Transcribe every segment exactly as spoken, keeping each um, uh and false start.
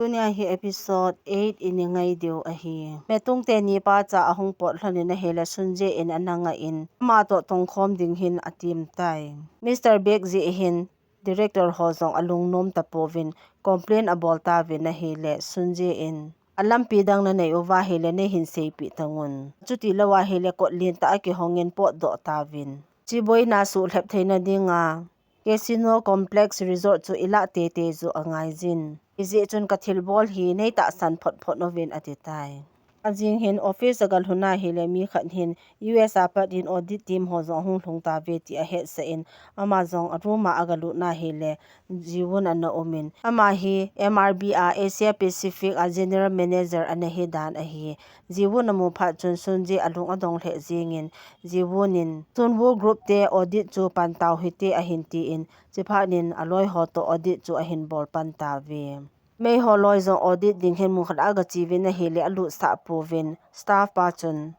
Tunia hi episode eight in i ngai diu ahi. Metung teni pa cha ahung pot lhon in ahile Sunje in ana ngah in ama toh tongkhom ding hin atim tai. Mister Baek jeh hin director ho jong alungnom tapouvin complain abol tauvin ahile Sunje in alampi dang nanei uva ahile neihin seipeh tangun. Chuti lou ahile kot lentah a kihong in potdoh tauvin. Hiche boina suhlhep theina dinga Casino Complex Resort chu ilah teitei chu angaijin. Hijeh chun kathilbol hi neitahsan photphot uvin ati tai. Ajing hin office a galhun ahile mi khat hin U S a pat in audit team ho jong ahung lhung tauve ti ahetsah in ama jong a room a agalut na ahile Jiwon ana um in ama hi M R B a Asia Pacific a General Manager ana hidan ahi. Jiwon amu phat chun Sunje alung adong lheh jingin Jiwon in Sunwoo Group te audit chu pan tau hite ahin tin chuphat in aloi ho toh audit chu ahin bol pan tauve. Mei ho loi jong audit ding hin mun khat a agache uvin ahile alutsah pouvin staff pa chun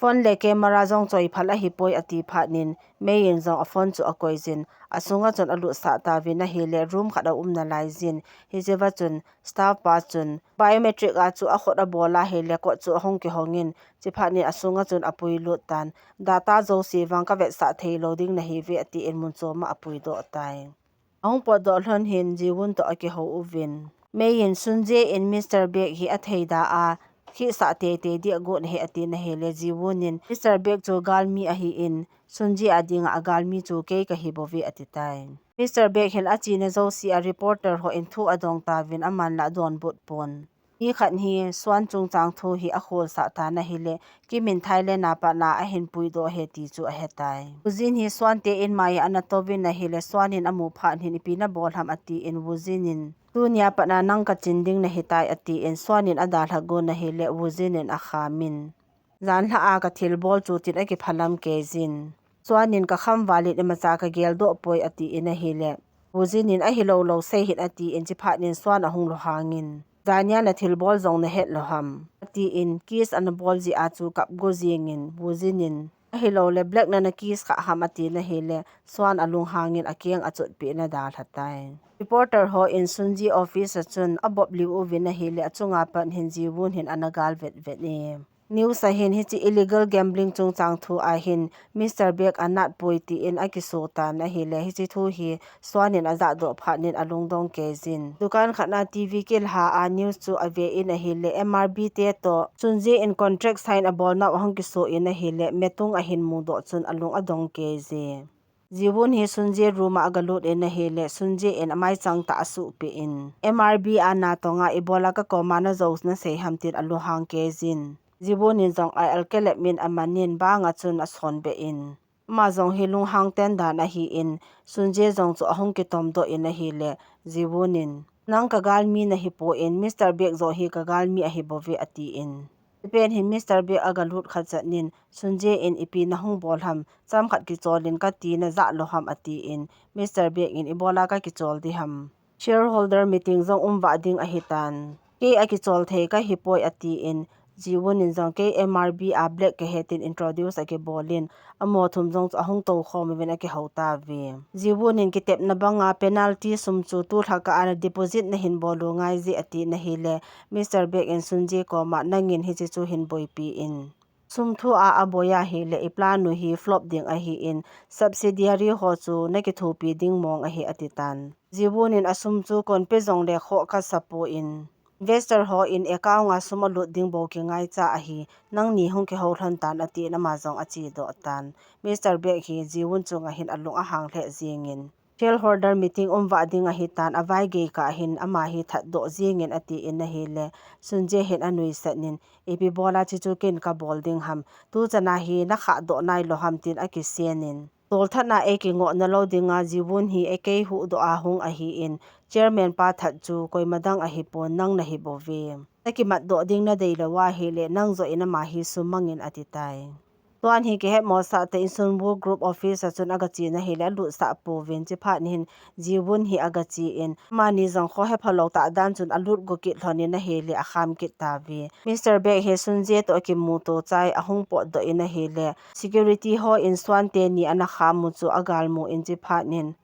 phone le camera jong choi phal ahipoi ati phat in Mei in jong a phone chu akoijin asunga chun alutsah tauvin ahile room khat aum nalaijin hichea chun staff pa chun biometric a chu akhut abol ahile kot chu ahung kihong in chuphat in asunga chun apuilut tan data jouse vang kavetsah theilou ding nahiuve atin mun choma apuidoh tai. Ahung potdoh lhon hin Jiwon toh akihou uvin Mei in Sunje in Mister Baek hi atheida a khehsah teitei ding agot ahi atin ahile Jiwon in Mister Baek chu galmi ahin Sunje a dinga agalmi chu kei kahibouve ati tai. Mister Baek hin achena jouse a reporter ho in thu adong tauvin aman la adonbut pon. Mi khat hi Swan chungchang thu hi akholsah tan ahile Kim in Thailand a pat na ahin puidoh ahi ti chu ahetai. Woojin hi Swan te inmai a ana touvin ahile Swan in amu phat in ipi nabol ham atin Woojin in tunia pat na nang kachin ding nahitai atin Swan in adalha gon ahile Woojin in akham in janlhah a kathilbol chu tin akiphalam keijin Swan in kakham val in imacha kageldoh poi atin ahile Woojin in ahilou lou sei hih in atin chuphat in Swan ahung lunghang in jania nathilbol jong nahet lou ham atin kiss ana bol jeh a chu kap go jingin Woojin in ahilou le Black na nakiss kha ham atin ahile Swan alunghang in akeng achotpeh in adalha tai. Reporter ho in Sunje office a chun abop liu uvin ahile achunga pat hin Jiwon hin ana gal vetvet e. News a hin hiche illegal gambling chungchang thu a hin Mister Baek anatpoi tin akiso tan ahile hiche thu hi Swan in ajahdoh phat in alungdong keijin dukan khat na T V kilha a news chu ave in ahile M R B te toh Sunje in contract sign abolnau ahung kiso in ahile Metung ahin mudoh chun alung adong keije. Jiwon hi Sunje room a agalut in ahile Sunje in amaichang tah asuhpeh in M R B a natong a ibola kakoma najou nasei ham tin alunghang keijin Jiwon in jong a alkelep in aman in bang a chun asonbeh in ama jong hi lunghang ten dan ahin Sunje jong chu ahung kitomdoh in ahile Jiwon in nang kagalmi nahipon Mister Baek joh hi kagalmi ahibouve atin Chupet hin Mister Baek agalut khat chet in Sunje in ipi nahung bol ham chomkhat kichol in kati najah lou ham atin Mister Baek in ibola kakichol ding ham shareholder meeting jong umvah ding ahitan kei akichol thei kahipoi atin Jiwon in jong kei M R B a Black kahi tin introduce akibol in amaho thum jong chu ahung toukhom uvin akihou tauve. Jiwon in kitepna banga penalty sum chu tulha kah a deposit nahin bol u ngaije atin ahile Mister Baek in Sunje koma nangin hiche chu hin boipi in sum thu a aboi ahile iplan u hi flop ding ahin subsidiary ho chu nakithopi ding mong ahi atitan. Jiwon in asum chu konpe jongle khoh kasapon investor ho in account a sum alut ding bou kingaicha ahi, nangni hung kihou lhon tan atin ama jong achedoh tan. Mister Baek hi Jiwon chunga hin alung ahang lheh jengin shareholder meeting umvah ding ahitan avaigei kah hin ama hi thatdoh jengin atin ahile Sunje hin anuisat in ipi bola hiche chu ken kabol ding ham tuchana hi nakhahdoh nailou ham tin akisen in tolthat na eikingoh nalou dinga Jiwon hi eikei huhdoh a hung ahin chairman pa that chu koima dang ahipon nang nahibouve. Nakimatdoh ding nadeilou ahile nang joh in ama hi sumangin atitai. Tuan hi kihetmosah tah in Sunwoo Group office a chun agachen ahile alutsah pouvin chuphat hin Jiwon hi agachen amani jong kho hephalou tah dan chun alut go kit lhon in ahile akham kit tauve. Mister Baek hi Sunje toh akimuto chai ahung potdoh in ahile security ho in Swan teni ana kham u chu agalmu in chuphat in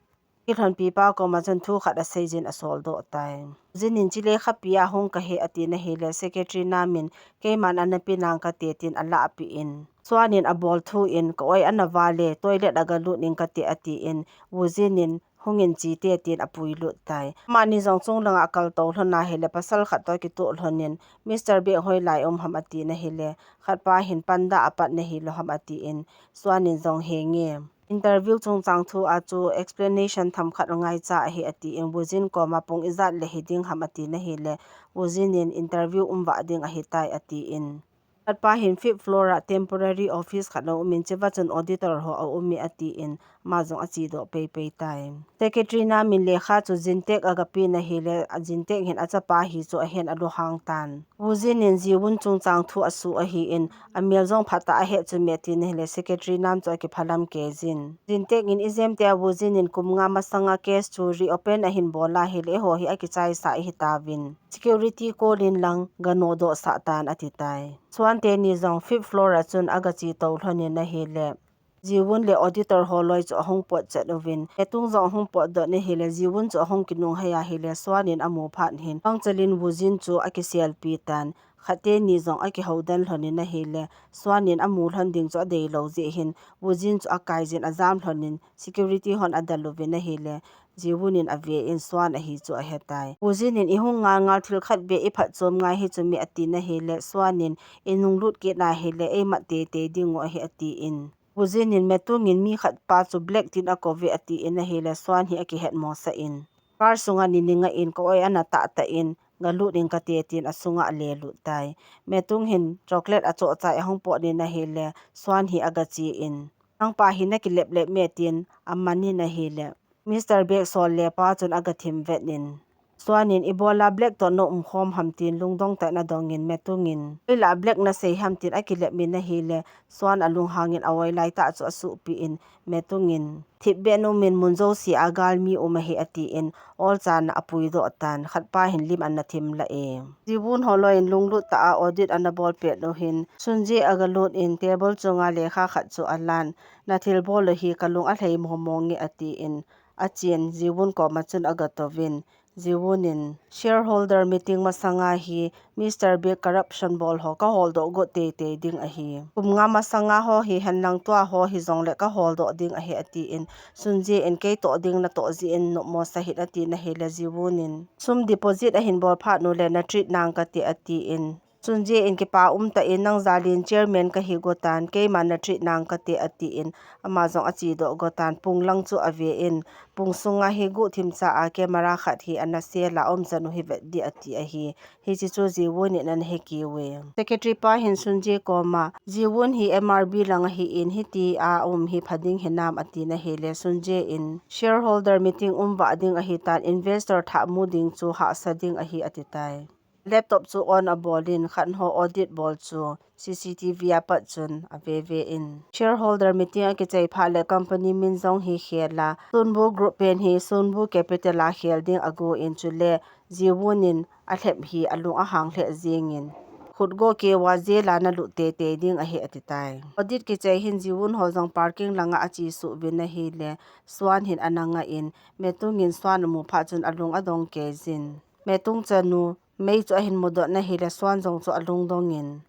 kilhonpi pa koma chun thu khat asei jin asol doh tai. Jin in chule khapi a hung kahi ati na hile, secretary Nam in keiman ana pe nang kate tin alah pe in. Suan in abol thu in ka oi ana vale, toilet a galut in kate ati in, Wu Jin in hung in chite tin apui lut tai. Amani jong chung langa akal to lhon a hile, pasal khat to kitoh lhon in, Mister Bek hoilai um ham ati na hile, khat pa hin panda apat na hilo ham ati in, Suan in jong he nge. Interview chungchang thu a chu explanation themkhat ngaicha ahi ati in, Wu Jin koma pung ijat le hi ding ham ati na hile, Wu Jin in interview um vah ding ahi tai ati in. Khat pa hin fifth floor a temporary office khat a um in, cheva chun auditor ho aum e ati in, ama jong achi doh pei pei tai. Secretary Nam in lekha chu Jin Taek aga pe na hile, a Jin Taek hin achapa hi chu ahen alunghang tan. Wu Jin in Ji Wun chungchang thu asu ahi in, amel jong phatah ahet chu me ati na hile, secretary Nam chu akiphalam kei jin. Jin Taek in ijem tia Wu Jin in kum nga masanga case chu reopen ahin bol a hile, eiho hi akichaisa ihi tauvin, security call in lang gano doh sah tan ati tai. Suan teni jong fifth floor a chun aga chi to lhon in ahile, Ji Wun le auditor ho loi chu ahung pot chet uvin, Metung jong ahung pot doh na hile, Ji Wun chu ahung kinung hei ahile, Suan in amu phat hin, Pang Chalin Wu Jin chu akiselpi tan, khat teni jong akihou den lhon in ahile, Suan in amu lhon ding chu adei lo jeh hin, Wu Jin chu akai jin ajam lhon in, security hon adel uvin ahile, Ji Wun in ave in Suan ahi chu ahe tai. Wu Jin in ihung ngal ngal thil khat beh iphatchom ngai hi chu me ati na hile, Suan in inung lut kit na hile, eimat teitei ding u ahi ati in. Wu Jin in Metung in mi khat pa chu Black tin akou ve ati in ahile, Suan hi akihet mosah in. Car sunga ni ni nga in ka oi ana tah tah in, galut in kate tin asunga ale lut tai. Metung hin chocolate achoh chai ahung pot in ahile, Suan hi aga chi in. Nangpa hi nakilep lep me tin aman in ahile, Mister Bek sol le pa chun aga thim vet in. Suan in ibola Black toh na um khom ham tin lungdong tah in adong in, Metung in, hoila Black nasei ham tin akilep in ahile, Suan alunghang in a-oi lai tah chu asuhpi in, Metung in, thipbeh in um in mun jouse a galmi um ahi ati in, olchan a apui doh tan, khat pa hin lim ana thim la e. Ji Wun ho loi in lunglut tah a audit ana bol pet u hin, Sun Jae aga lut in table chunga lekha khat chu alan, na thil bol u hi ka lung alhai momo nge ati in, achen, Ji Wun koma chun aga tou vin, Ji Wun in, shareholder meeting masanga hi Mister Bek corruption bol ho ka holdoh got teitei ding ahi. Kum nga masanga ho hi henlang tua ho hi jongle ka holdoh ding ahi ati in, Sun Jae in kei toh ding natoh jeh in nopmo sah hih in ati na hile, Ji Wun in, sum deposit ahin bol phat u le na treat nang kate ati in, Sun Jae in kipa um tah in, nang jal in chairman kahi got tan, keiman na treat nang kate ati in, ama jong achi doh got tan, pung lang chu ave in, pung sunga hi guhthim cha a camera khat hi ana sel a, um chan u hi vet ding ati ahi. Hiche chu Ji Wun in ana he kit uve. Secretary pa hin Sun Jae koma, Ji Wun hi M R B lang ahi in, hiti a um hi pha ding hinam ati na hile, Sun Jae in, shareholder meeting um vah ding ahi tan, investor thah mu ding chu hahsa ding ahi ati tai. Laptop chu on abol in, khat ho audit bol chu C C T V a pat chun ave ve in. Shareholder meeting akichai phat le company min jong hi khel a, Sunwoo Group pen hi Sunwoo Capital a khel ding ago in, chule Ji Wun in alhep hi alung ahang lheh jeng in, khut go keu a jail a nalut teitei ding ahi ati tai. Audit kichai hin Ji Wun ho jong parking langa achi suh uvin ahile, Suan hin ana nga in, Metung in Suan amu phat chun alung adong kei jin. Metung chanu, mei chu ahin mudoh na hile, Suan jong chu alungdong in,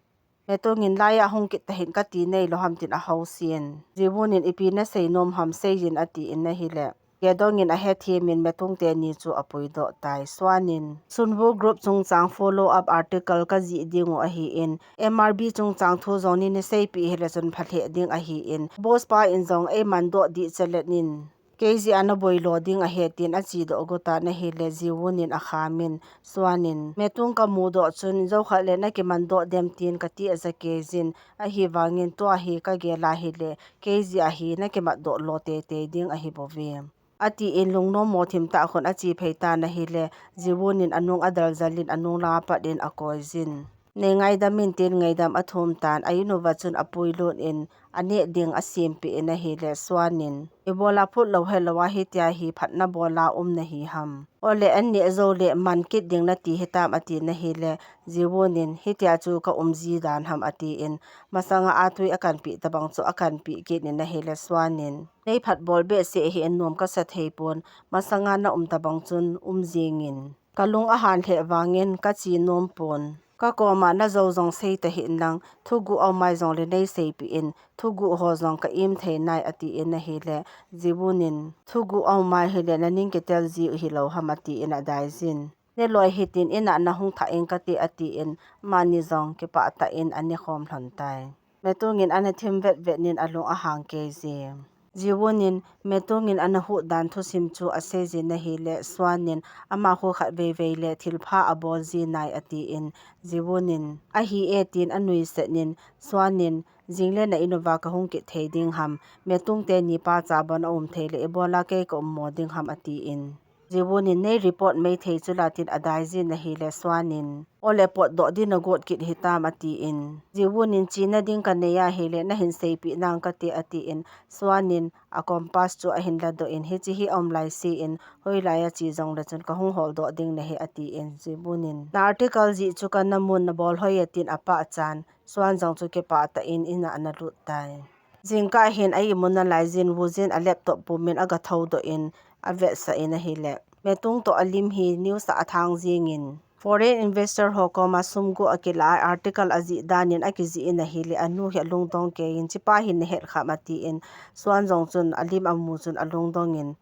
Metung in laiya hung kit tahih in kati nei lou ham tin ahousen. Ji Wun in ipi nasei nom ham sei jin ati in ahile, Gedong in ahethem in Metung teni chu apui doh tai. Suan in, Sunwoo Group chungchang follow up article kajih ding u ahi in, M R B chungchang thu jong nei nasei peh hile chun pha lheh ding ahi in, boss pa in jong eiman doh ding chalet in, kei jeh a naboi lo ding ahi tin achi doh got tan ahile, Ji Wun in akham in, Suan in, Metung kamu doh chun, jou khat le nakiman doh dem tin kati aja kei jin, ahivang in tua hi kagel a hile, kei jeh a hi nakimat doh lo teitei ding ahi bou ve, ati in lungnom mo thim tah khun achi phei tan ahile, Ji Wun in anung adel jal in anung langa pat in akoi jin. Nei ngaidam in tin ngaidam a thum tan, a in uva chun a puilut in, a neh ding a sempeh in ahile, Swan in, ibola phut lou helou a hitia hi phatna bola um na hi ham. Ole an neh jou le man kit ding na ti hitam a ti na hile, Jiwun in, hitia chu ka um ji dan ham a ti in, masanga a tui a kan peh tabang chu a kan peh kit in ahile, Swan in, nei phat bol behseh hi in nuam ka sa thei pon, masanga na um tabang chun um jing in. Ka lung a han lheh vangin ka chi nuam pon. Ka koma na jou jong sei ta hih in lang, thuguh aumai jong le nei seipeh in, thuguh ho jong ka im thei nai a ti in ahile, Jiwun in, thuguh aumai hile na ning kitel ji u hilou ham a ti in a dai jin. Ne loi hitin in a na hung thah in ka ti a ti in, amani jong kipah tah in a ne khom lhon tai. Metung in ana thim vet vet nin a lung a hang kei ji. Jiwun in Metung in ana huh dan thusim chu a sei jin ahile, Swan in ama khu khat vei vei le thilpha a bol ji nai a ti in, Jiwun in, ahi e tin a nuiset nin, Swan in, jing le na in uva ka hung kit thei ding ham, Metung teni pa cha bon a um thei le ibola kei ka um mo ding ham a ti in. Jiwun in nei report mai thei chu la tin a dai jin ahile, Swan in, ole potdoh din a got kit hitam a ti in. Jiwun in china ding ka nei ahile na hin seipeh nang ka ti a ti in, Swan in a compass chu a hin ladoh in, hichi hi a um lai si in, hoilai a chi jong le chun ka hung holdoh ding na hi a ti in, Jiwun in, na article jih chu ka na mun na bol hoi a tin a pah chan, Swan jong chu kipah tah in in a ana lut tai. Jingkah hin a imu nalai jin, Wujin a laptop pum in a ga thoudoh in a vetsah in ahile, Metung toh a lim hi news a a thang jing in, foreign investor ho koma sum guh a kila a article a jih dan in a kijih in ahile, a nu hi a lungdong kei in, chipa hin na het kham a ti in, Swan jong chun a lim a mu chun a lungdong in,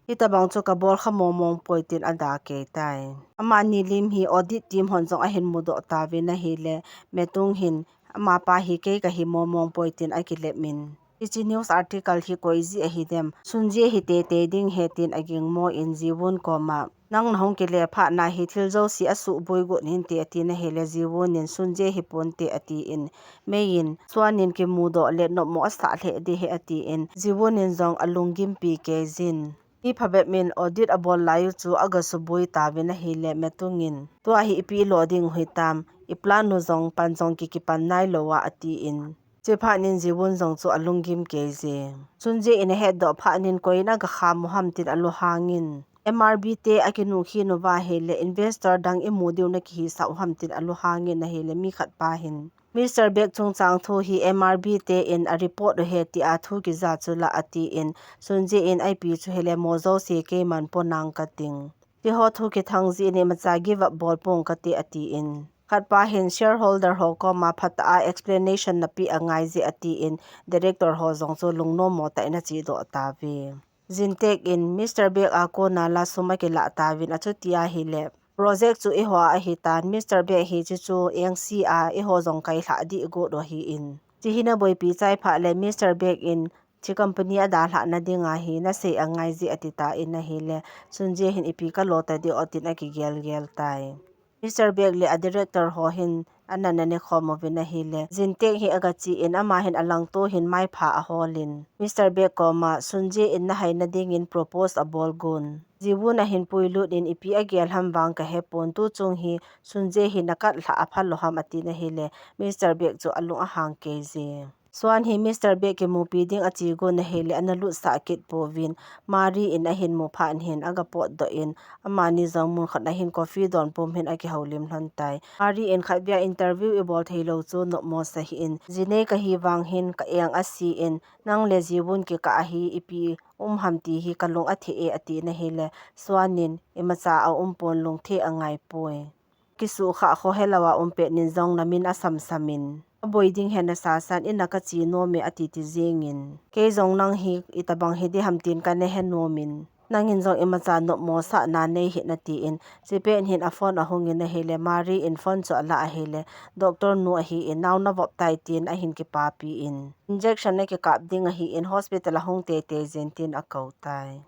hitabang chu ka bol kha mong mong poi tin a da kei tai. Amani lim hi audit team hon jong a hin mudoh tauvin ahile, Metung hin, ama pa hi kei ka hi mong mong poi tin a kilep in, hichi news article hi koi jeh ahi dem, Sunje hi tei tei ding ahi tin a ging mo in, Jiwun koma, nang na hung kile phat na hi thil jouse a suboi got hinte a ti na hile, Jiwun in, Sunje hi ponte a ti in, Mei in, Swan in kimudoh le nopmo a sah lheh ding ahi a ti in, Jiwun in jong a lunggimpi kei jin. Hi phabep in audit a bol lai u chu a ga suboi tauvin ahile, Metung in, tua hi ipi lo ding u hitam, i plan u jong pan jong ki kipan nai lou a a ti in, chuphat in Jiwun jong chu a lunggim kei ji. Sunje in a hetdoh phat in koi in a ga kham u ham tin a lunghang in, M R B te a kinung khin uva ahile, investor dang i mu diu na kihisah u ham tin a lunghang in ahile, mi khat pa hin, Mister Baek chungchang thu hi M R B te in a report u ahi ti a thu kija chu la a ti in, Sunje in, ipi chu hile mo jouse keiman ponang ka ting. Ti ho thu kithang jeh in imacha give up bol pong ka ti a ti in, khat pa hin shareholder ho koma phatah a explanation na pe angai je a ti in, director ho jong chu lungnom mo tah in a chedoh tauve. Jintek in Mister Baek a kona la sum a kilah tauvin, achuti ahile, project chu eiho a ahitan, Mister Baek hi chuchu engse a eiho jong kailhah ding got u ahi in, chi hi na boipi chai phat le Mister Baek in chi company a dalhah na ding ahi, na sei angai je a ti tan ahile, Sunje hin ipi ka lo ta ding u tin a kigel gel tai. Mister Baek le a director ho hin a natna ne khom uvin ahile, Jintek hi a ga chi in ama hin a langto hin maipha a hol in, Mister Baek koma, Sunje in na hai na ding in propose a bol gun. Jiwun a hin puilut in ipi a gel ham vang ka he pon, tu chung hi Sunje hi na katlhah a phalou ham a ti na hile, Mister Baek chu a lung a hang kei ji. Swan hi Mister Baek kimupi ding a chi gun ahile, ana lutsah kit pouvin, Mari in a hin mu phat in hin a ga potdoh in, amani jong mun khat a hin coffee don pum hin a kihoulim lhon tai. Mari in khatvei a interview i bol thei lou chu nopmo sa hih in, jinei ka hi vang hin ka eng a si in, nang le Jiwun kikah a hi ipi um ham ti hi ka lung a the e a ti na hile, Swan in, imacha a um pon, lungthe angai poi. Kisuhkhah kho helou a um pet nin jong na min a samsam in, a boi ding hi na sasan in a ka chi nom e a titi jing in, kei jong nang hi itabang hi ding ham tin ka na he nom in, nang in jong imacha nopmo sah na nei hih na ti in, chupet hin a phone a hung in ahile, Mari in phone chu a la ahile, doctor nu ahi in, nao na vop tai tin a hin kipapi in, injection na kikap ding ahi in, hospital a hung tei tei jin tin a kou tai.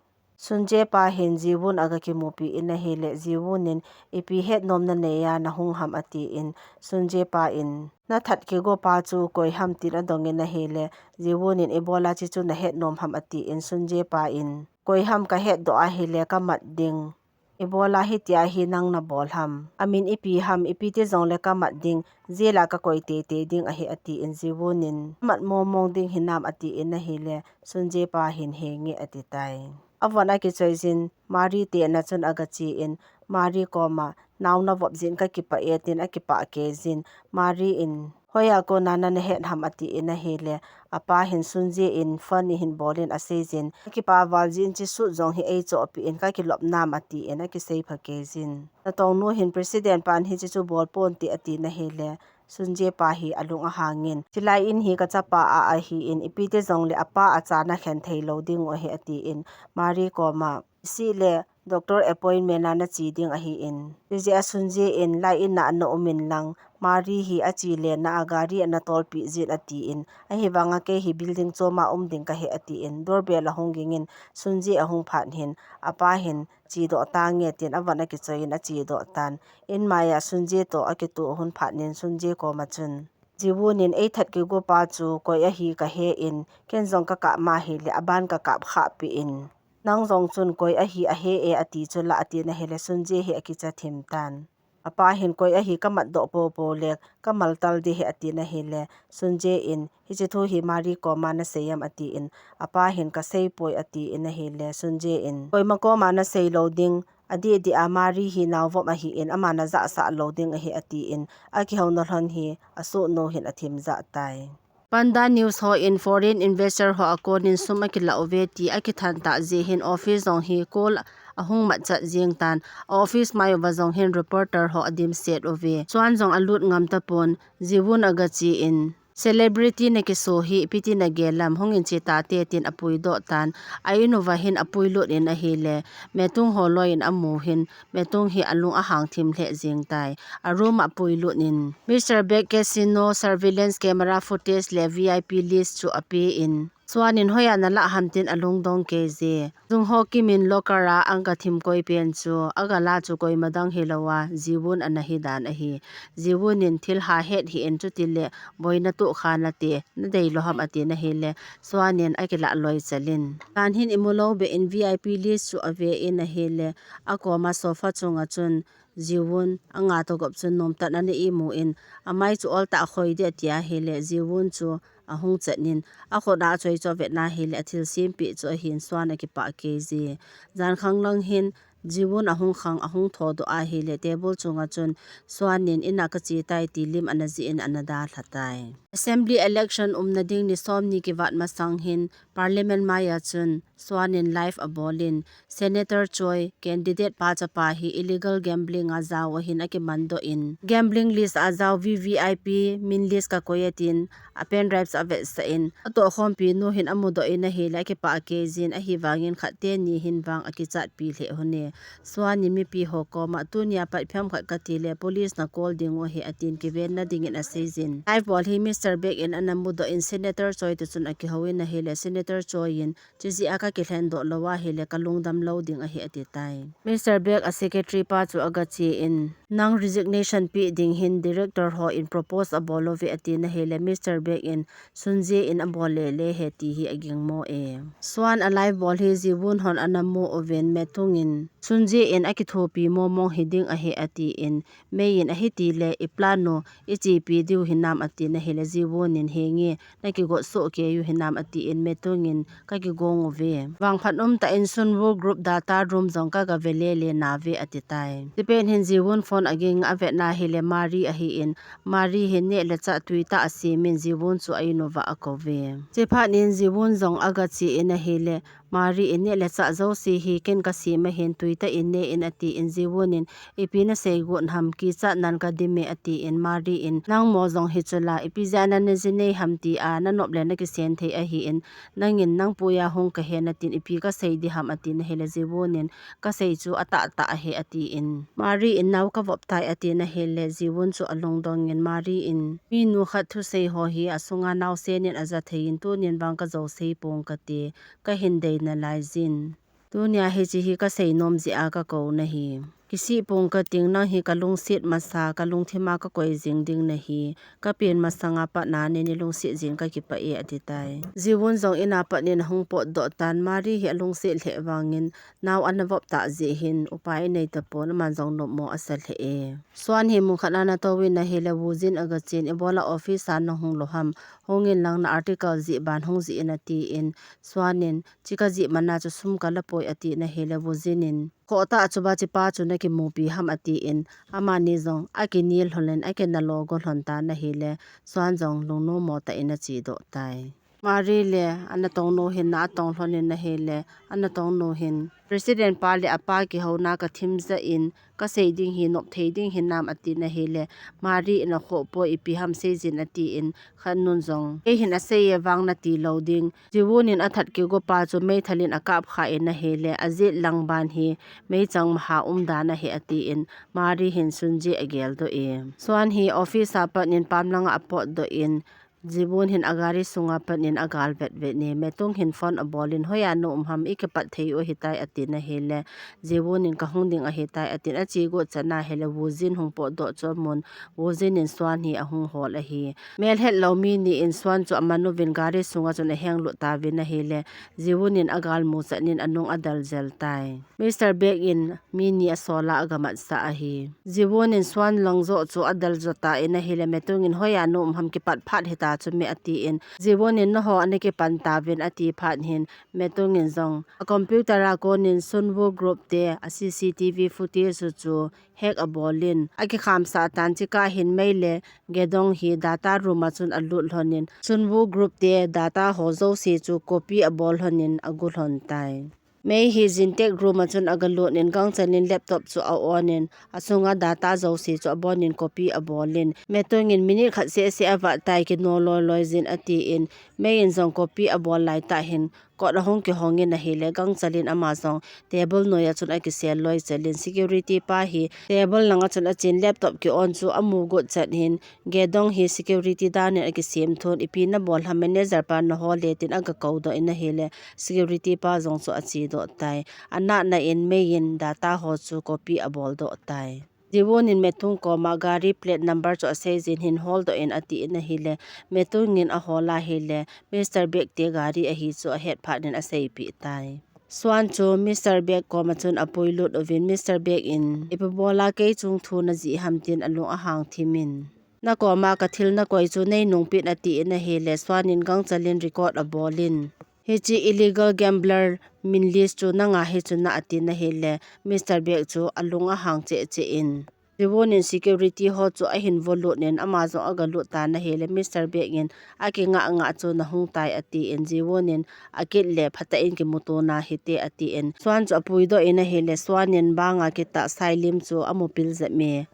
Sunje pa hin Jiwun a ga kimupi in ahile, Jiwun in ipi hetnom na nei a na hung ham a ti in, Sunje pa in, na that kigo pa chu koi ham tin a dong in ahile, Jiwun in ibola chuchu na hetnom ham a ti in, Sunje pa in, koi ham ka hetdoh ahile ka mat ding. Ibola hitia hi nang nabol ham? Amin ipi ham, ipi ti jongle kamat ding, jail a kakoi teitei ding ahi, atin Jiwun in, mat momong ding hinam, atin ahile, Sunje pa hin henge ati tai. Avon akichoi jin, Mari te na chun agache in, Mari koma, nao navop jin kakipah e tin akipah kei jin, Mari in, hoiya kona nana het ham atin ahile, apa hin Sunje in phone hi hin bol in asei jin, kakipah val jin, hiche suit jong hi eichohpeh in kakilop nam atin akisei pha kei jin. Natong nu hin president pan hiche chu bol ponte atin ahile, Sunje pa hi alung ahang in, chilai in hi kachapa a ahin, ipi ti jongle apa acha nakhen thei lou ding u ahi atin, Mari koma, isih le doctor appointment a nache ding ahin. Hijeh a Sunje in, lai in a naum in lang, Mari hi ache le na a gari ana tolpeh jin atin, ahivanga kei hi building chom a um ding kahi atin, doorbell ahung ging in, Sunje ahung phat hin, apa hin, chedoh tange tin avon akichoi in achedoh tan. In maiya Sunje toh akitoh hun phat in Sunje koma chun, Jiwun in eithat kigo pa chu koi ahi kahe in, ken jong kakap ma hile aban kakap khah peh in. Nang jong chun koi ahi ahe e ati chu la atin ahile Sunje hi akicha thim tan. Apa hin koi ahi kamat doh popo le kamal tal ding ahi atin ahile Sunje in, hiche thu hi Mari koma nasei am atin, apa hin kasei poi atin ahile Sunje in, koima koma nasei lou ding, adeh deh a Mari hi naovop ahin, ama najahsah lou ding ahi atin, akihou na lhon hi asohnu hin athim jah tai. Panda News ho in foreign investor ho a kon in sum akilah uve ti akithan tah jeh hin office jong hi call ahung matchat jeng tan, office mai uva jong hin reporter ho adimset uve. Swan jong alut ngam tapon, Jiwun agache in, celebrity nakiso hi ipi ti nagel am, hung in che tate tin apuidoh tan, a in uva hin apuilut in ahile, Metung ho loi in amu hin, Metung hi alung ahang thim lheh jeng tai. A room a apuilut in, Mister Baek casino surveillance camera footage le V I P list chu ape in, Swan in hoiya nalah ham tin alungdong kei je. Jung Ho Kim in locker a aga thim koi pen chu, agala chu koima dang hilou a, Jiwun ana hi dan ahi. Jiwun in thil ha het hih in, chutile boina toh kha nate, nadei lou ham atin ahile, Swan in akilah loi chal in, tan hin imu lou beh in V I P list chu ave in ahile, akoma sofa chunga chun, Jiwun anga toh gop chun nomtah in ana imu in, amai chu oltah khoi ding ati ahile, Jiwun chu ahung chet in, akhut a achoi chu avet na hile, athilsem peh chu ahin Swan akipah kei je. Jan khang lang hin, Jiwun ahung khang, ahung thodoh ahile, table chunga chun, Swan in in a kache tai ti lim ana jih in ana dalha tai. Assembly election umna ding ni somni kivat masang hin, Parliament maiya chun, Swan in live abol in, Senator Choi, candidate pa chapa hi illegal gambling a jao ahin akimandoh in, gambling list a jao V V I P min list kakoi atin, a pen drive chu avetsah in, atohkhompi nu hin amudoh in ahile, akipah kei jin, ahivangin khat teni hin vang akichatpi lheh un e. Swan in mipi ho koma, tunia pat phemkhat kati le, police na call ding u ahi atin, kivenna dingin asei jin. Live bol hi Mister Baek in ana mudoh in, Senator Choi toh chun akihou in ahile, Senator Choi in, Chujeh a kakilhen doh lou ahile kalungdam lou ding ahi ati tai. Mister Baek a secretary pa chu agache in, nang resignation peh ding hin director ho in propose abol uve atin ahile Mister Baek in Sunje in abol lele ahi ti hi aging mo e. Swan a live bol hi Jiwun hon ana mu uvin Metung in Sunje in akithopi momong hiding ahi atin Mei in ahitile i plan u ichepi diu hinam atin ahile Jiwun in henge nakigot soh kei u hinam atin Metung in kakigong uve. Vangphat umtah in Sunwoo group data room jong kaga ve lele nave ati tai. Chupet hin Jiwun phone aging avet na hile Mari ahin Mari hin neh le chah tuitah asem in Jiwun chu a in uva akou ve. Chuphat in Jiwun jong agache in ahile Mari in neh le chah jouse hi ken kasem ahin tuitah in ne in atin Jiwun in ipi nasei got ham kichat nan kadim e atin Mari in nangmo jong hichu la ipi jeh a nana jinei ham tia nanop le nakisen thei ahin nangin nangpuia hung kahen atin ipi kasei ding ham atin ahile Jiwun in kasei chu atahtah ahi atin Mari in nao kavop tai atin ahile Jiwun chu alungdong in Mari in minu khat thusei ho hi asunga naosen in aja thei in tunin vang kajou sei pong kate kahin dei nalai jin. Tunia hiche hi kasei nom jeh a kakou nahi. Kisih pong kating, nang hi kalungset masa, kalungthim a kakoi jing ding nahi. Kapen masanga pat na nei lungset jing kakipah e, ati tai. Jiwon jong in a pat in ahung potdoh tan, Mari hi alungset lheh vangin, nao ana vop tah jeh hin, upai anei tapon, aman jong nopmo asa lheh e. Swan hi mun khat a ana touvin ahile, Woojin aga chen, ibola office a nahung lou ham, hungin lang na article jih ban hung jih in atin, Swan in, chi kajih mana chu sum kala poi atin ahile, Woojin in, khohtah chu ba chipa chu nakimupi ham atin, amani jong akinel lhon in akinalo go lhon tan ahile, Swan jong lungnommo tah in achedoh tai. Mari le ana tongnu hin na atong lhon in ahile, ana tongnu hin, President pa le apa kihouna kathim jah in, kasei ding hi nop thei ding hinam atin ahile, Mari in akhoh poi, ipi ham seijin atin, khatnun jong, kei hin asei e vang nati lou ding. Jiwon in athat kigo pa chu meithal in akap kha in ahile, ajet lang ban hi meichang maha um dan ahi atin, Mari hin Sunjae ageldoh e. Swan hi office a pat in pamlanga apotdoh in, Jiwon hin agari sunga pat in agal vetvet e. Metung hin phone abol in, hoiya na um ham, ikipat thei u ahitai atin ahile, Jiwon in kahung ding ahitai atin, ache got chan ahile, Woojin hung potdoh chu amun, Woojin in Swan hi ahung hol ahi. Melhet lou mi ni in Swan chu aman uvin gari sunga chun ahenglut tauvin ahile, Jiwon in agal mu chan in anung adel jel tai. Mister Baek in mi ni asol a agamatsah ahi. Jiwon in Swan lang joh chu adel jo tan ahile, Metung in hoiya na um ham, kipat phat hita chu me atin, Jiwon in naho ana kipan tauvin ati phat hin, Metung in jong a computer a kon in Sunwoo group te a C C T V footage chu hack abol in, akikhamsah tan, chikah hin Mei le Gedong hi data room a chun alut lhon in, Sunwoo group te data ho jouse chu copy abol lhon in agu lhon tai. Mei hi Jintek room a chun agalut in gangchal in laptop chu a-on in, asunga data jouse chu abon in copy abol in, Metung in minute khat seh seh avat tai, kino loi loi jin atin, Mei in jong copy abol lai tah hin, kot ahung kihong in ahile, gangchal in ama jong table noi a chun akisel loi chel in, security pa hi table lang a chun achen, laptop ki-on chu amu got chan hin, Gedong hi security dan in akisem thon, ipi nabol ham, manager pa naho le tin aga koudoh in ahile, security pa jong chu achedoh tai. Anatna in Mei in data ho chu copy aboldoh tai. Jiwon in Metung koma gari plate number chu aseijin hin holdoh in atin ahile, Metung in ahol ahile, Mister Baek te gari ahi chu ahet phat in aseipeh tai. Swan chu Mister Baek koma chun apuilut uvin, Mister Baek in, ipi bola kei chung thu najih ham tin alung ahang thim in, nakoma kathil nakoi chu nei nungpeh in atin ahile, Swan in gangchal in record abol in, hiche illegal gambler min list chu nanga hi chu na atin ahile, Mister Baek chu alung ahang cheh cheh in, Jiwon in security ho chu ahin volut in, ama jong agalut tan ahile, Mister Baek in akingah ngah chu nahung tai atin, Jiwon in akit le phatah in kimuto nahite atin, Swan chu apuidoh in ahile, Swan in banga kitah Sailim chu amupil jep e.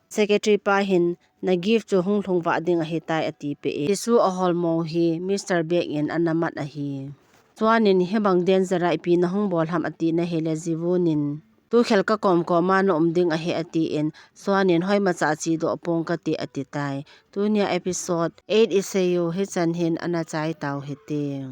Secretary pa hin, na gift chu hung lhung vah ding ahitai atipeh e. Jesu aholmo hi Mister Baek in ana mat ahi. Swan in, hibang danger a ipi nahung bol ham atin ahile, Jiwon in, tu khel kakom koma na um ding ahi atin, Swan in, hoimacha chedoh pong kate ati tai. Tunia episode eight iseiyu hichan hin ana chai tau hite.